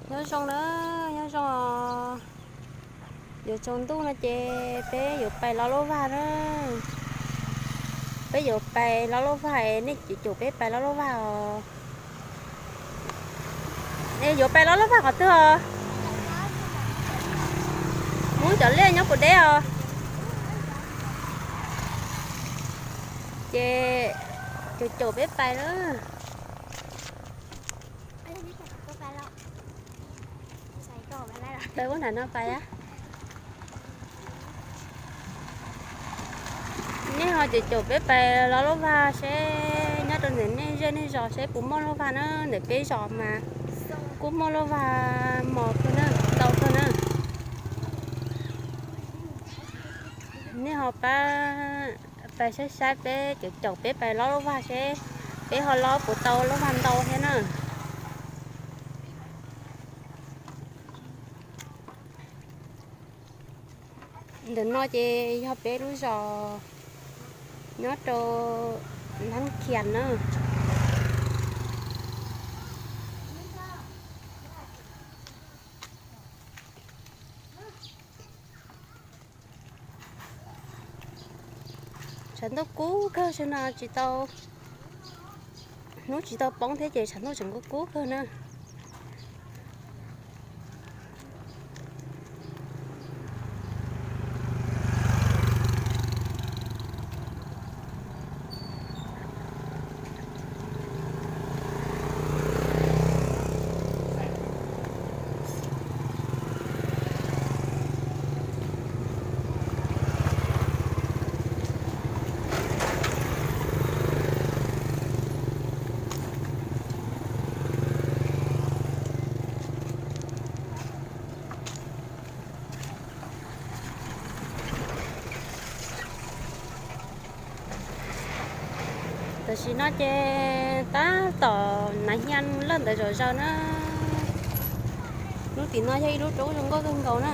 Nyob zoo na, nyob zoo os. Yuav tsaus ntuj no ces peb yuav pais lov lub vag na. Peb yuav pais lov lub vag, nej caum caum peb pais lov lub vag os. Es yuav pais lov lub vag qhov twg os? Muab cov liaj nyob puas deb os. Ces caum caum peb pais na. Peb ua nram no pais a. Nej ho caum caum peb pais lov lub vag seb nyob rau ntawm nej zej nej zos seb puas muaj lub vag na. Ntawm peb zos mas kuj muaj lub vag mos kawg na, ntau kawg na. Nej ho pab pais saib saib, peb caum caum peb pais lov lub vag seb peb ho lov puas tau lub vag ntau thiab na. Ntawm no ces yog peb lub zos nyob rau Nab Khias na. Tshav ntuj kub kawg, tam sim no tsis tau, hnub tsis tau poob thiab ces tshav ntuj tseem kub kub kawg na. Tam sim no ces tab tom hnav hia lawm ntawd zom zaws na. Lub tim no yog ib lub roob zoo nkauj kawg nkaus na.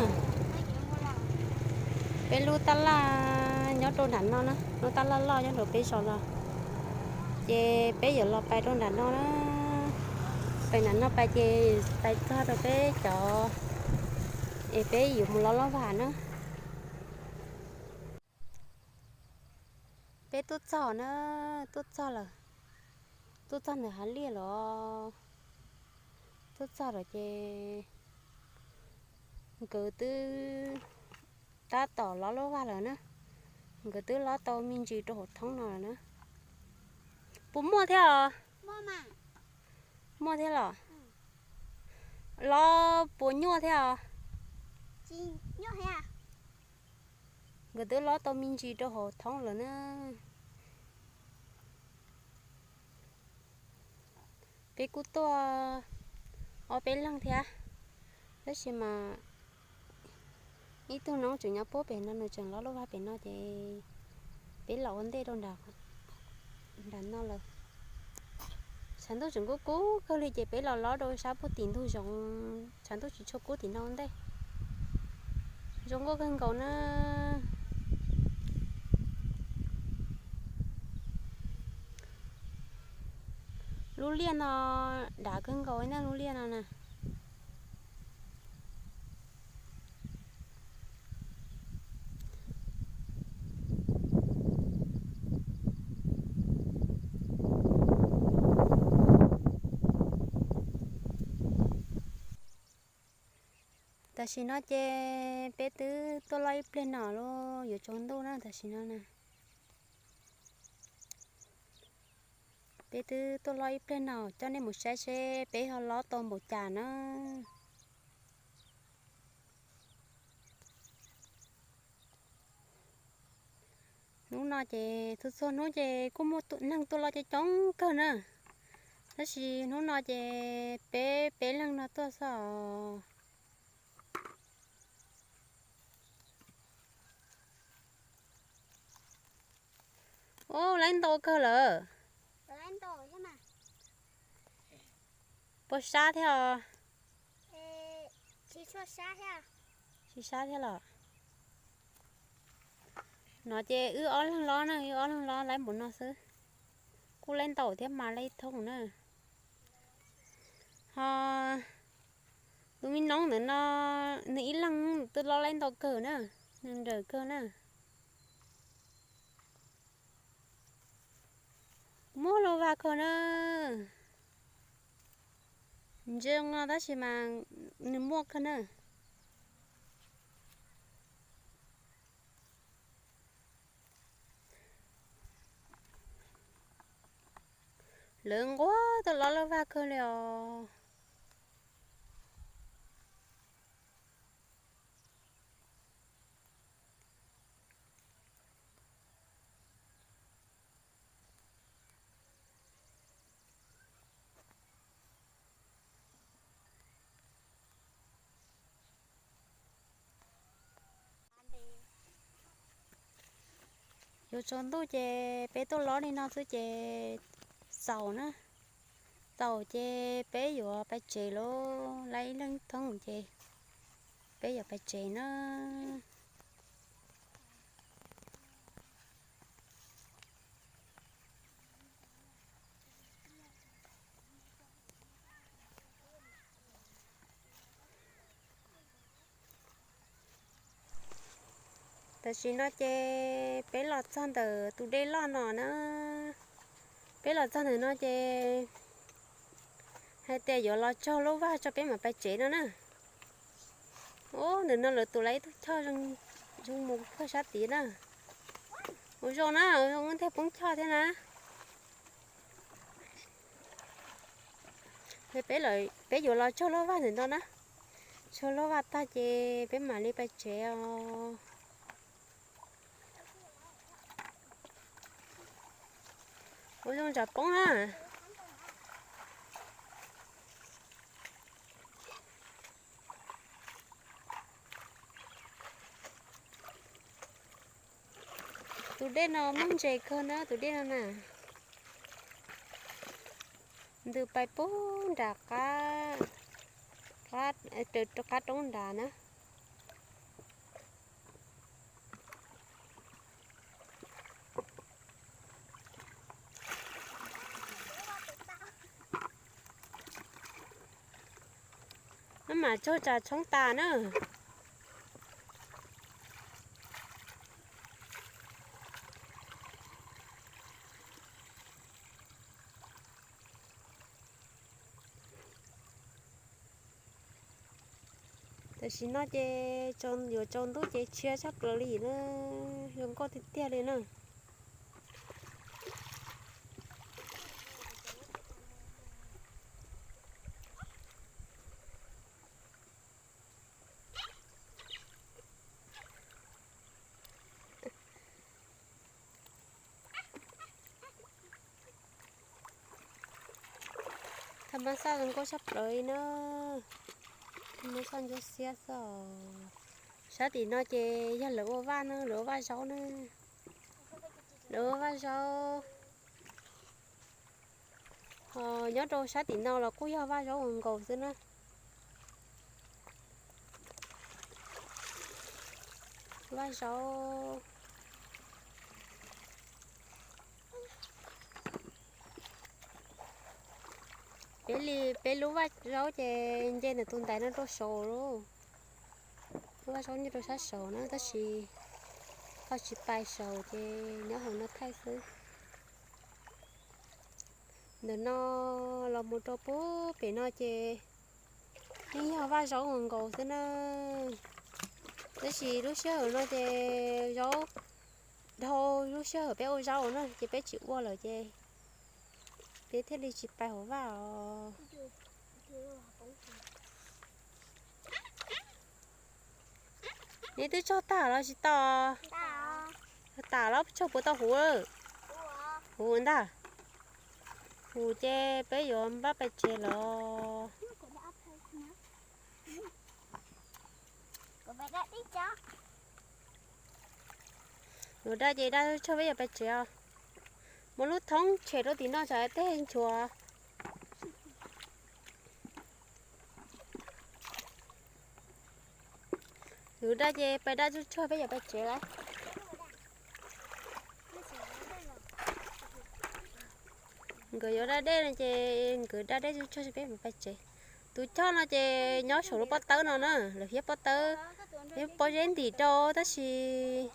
Peb lub tab laj nyob rau nram no na, lub tab laj loj nyob rau peb zos los. Ces peb yuav los pais rau nram no na. Pais nram no pais ces pais txog rau peb cov es peb yuav mus lov lub vag na. Peb tuaj txog na, tuaj txog lawm, tuaj txog ntawm hav liaj los, tuaj txog lawm ces nkawd twb tab tom lov lub vag lawm na. Nkawd twb lov tau me ntsis rau hauv thoob no lawm na. Puas muaj thiab os? Muaj thiab los? Lov puas nyuaj thiab os? Nkawd twb lov tau me ntsis rau hauv thoob lawm na. Peb kuj tuaj ob peb leeg thiab, tab sis mas ib tug noob tseem nyob puag pem no, nws tseem lov lub vag pem no ces peb los ua ntej rau nram no lawm. Tshav ntuj tseem kub kub kawg li ces peb los lov rau sab puag tim ntug zoov, tshav ntuj tsis tshua kub tim no ua ntej. Zoo nkauj kawg nkaus na. Lub liaj no dav kawg nkaus na, lub liaj no na. Tam sim no ces peb twb tuaj loj ib pliag no lawm, yuav tsaus ntuj na tam sim no na. Peb twb tuaj loj ib pliag no, coj nej mus saib seb peb ho lov tau npaum cas na. Hnub no ces txhua txhua hnub ces kuj muaj neeg tuaj lov coob coob kawg na, tab sis hnub no ces peb peb leeg no tuaj xwb os. Ub, laib ntau kawg lawm. Puas sab thiab os? Tsis sab thiab los? No ces wb ob leeg lob na, wb ob leeg lob laib npaum no xwb. Kuj laib ntau thiab mas, laib thooj na. Ho Ntawm no nws ib leeg twb lob laib ntau kawg na, nws nrawm kawg na. Muaj lub vaj kawg na. Ntsia no tab sis mas nws muaj kawg na. Lawv nquag tau loj loj vaj kawg li os. Yuav tsaus ntuj ces peb tuaj lob li no xwb ces txaus na. Txaus ces peb yuav pais tsev lauj, lawv ib leeg thoob ces peb yuav pais tsev na. Tam sim no ces peb los txog ntawm tus dej loj no na. Peb los txog ntawm no ces hais tias yuav los tsaug lub vaj tso peb mam pais tsev no na. Ub, ntawm no lawv tus lawv ib tug choj zoo mus puag sab tid na. Ua zoo na, ua zoo thiaj poob choj thiab na. Peb yuav los tsaug lub vaj ntawm no na. Tsaug lub vaj tag ces peb mam li pais tsev os. Ua zoo tsam poob na. Tus dej no muaj ntses kawg na tus dej no na. Ntws pais puag nram qab, qab, rau qab roob nrad na. No mas tsaug tsam tshoob tas na. Tam sim no ces yuav tsaus ntuj ces tshiab tshaj plaws li na, zoo nkauj tiag tiag li na. Thaj mab xaj zoo nkauj tshaj plaws li na. Thaj mab xaj ncauj xiab xwb os. Sab tim no ces yog lawv ua vaj na, lawv ua vaj zaub na. Lawv ua vaj zaub. Ho nyob rau sab tim no los kuj yog vaj zaub nkaus xwb na. Vaj zaub. Peb li, peb lub vaj zaub ces nce ntawm tus ntaiv no rau saud lauj. Lub vaj zaub nyob rau sab saud na tab sis ho tsis pais saud ces nyob hauv no thaij xwb. Ntawm no los mus rau puag pem no ces yeej yog vaj zaub nkaus xwb na. Tab sis lub sij hawm no ces zaub dhau, lub sij hawm peb ua zaub na ces peb tsis ua lawm ces peb thiaj li tsis pais hauv vaj os. Neb twb tsaug tag los tsis tau? Tas los tsaug puas tau huv? Huv ntag. Huv ces peb yuav npaj pais tsev los. Yuav da ces da tsaug peb yuav pais tsev os. Muaj lub thoob tshem rau tim no tsam tej nchuav. Yuav da ces pais da tsuj tsuag peb yuav pais tsev lawm. Nkawd yuav da dej no ces nkawd da dej tsuj tsuag peb mus pais tsev. Tus choj no ces nyob saum lub pob tawb no na, lawv hiab pob tawb, hiab pob zeb ntim rau tab sis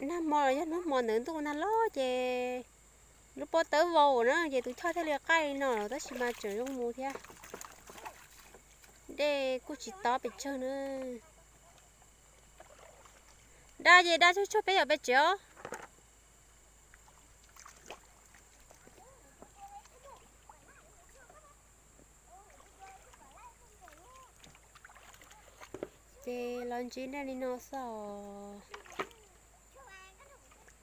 nag hmo los yog hnub hmo ntawd ntuj nag los ces lub pob tawb vau na ces tus choj thiaj li qaij li no tab sis mas tseem zoo mus thiab. Dej kuj tsis tob pes tsawg na. Da ces da tsag tsag peb yom peb tsev os. Ces los ntsib nej li no xwb os.